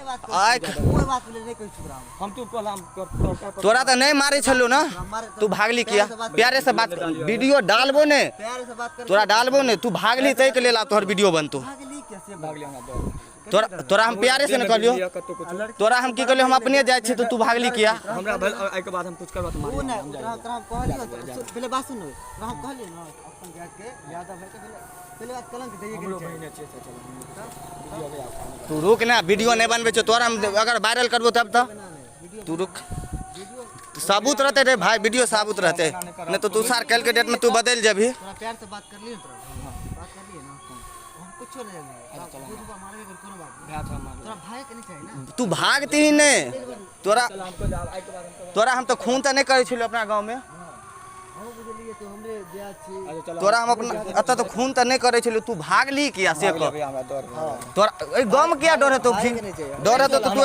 आँखि हम तू कहला हम कर तोरा तऽ नहि मारै छलौ ने, तू भागली किया? प्यारे से बात, वीडियो डालबो ने, तोरा डालबो ने। तू भागली ताहिके लेल आब तोहर वीडियो बनतौ। भागली, हमरा डर। तोरा तोरा हम प्यारे से ने कहलियो। कतौ कुछ तोरा हम की कहलियो? हम अपने जाइ छी तऽ तू भागली किया? हमरा भेल एहिके बाद हम कुछ करबा तऽ मारि। ओ नहि, तोरा तोरा हम कहलियो, पहिले बात सुन। तोरा हम कहलियो ने अपन जात के यादव है, पहिले पहिले बात कलंक दैये के हमरो बहिने छै, चल वीडियो अबै आब। तू रुक ने, वीडियो नहि बनबै छौ तोरा हम अगर वायरल करबो तब तऽ। तू रुक, साबुत रहते रे भाई, वीडियो साबुत रहते, नहीं तो तू सार कल के डेट में तू बदल जबही। तोरा प्यार से बात करलियो ने, तोरा बात करलियो ने, हम कुछो नहीं जानिए, दूध मारबे कर, कोनो बात नहीं। भाय छै मार। तोरा भाई के नहीं चाहिए ना? तू भागती ही नहीं तोरा। चल, हमको जाब एहिके बाद हमको। तोरा हम तो खून तऽ नहि करै छलियौ अपना गाँवमे। हम बुझलिए तू हमरे दिया छी। अच्छा चल। तोरा हम अपना एतऽ तऽ खून तऽ नहि करै छलियौ, तू भागली किया से कह। हमरा डर। तोरा एहि गाँवमे किया डर हेतौ? भाई के नहीं चाहिए। डर हेतौ तऽ तू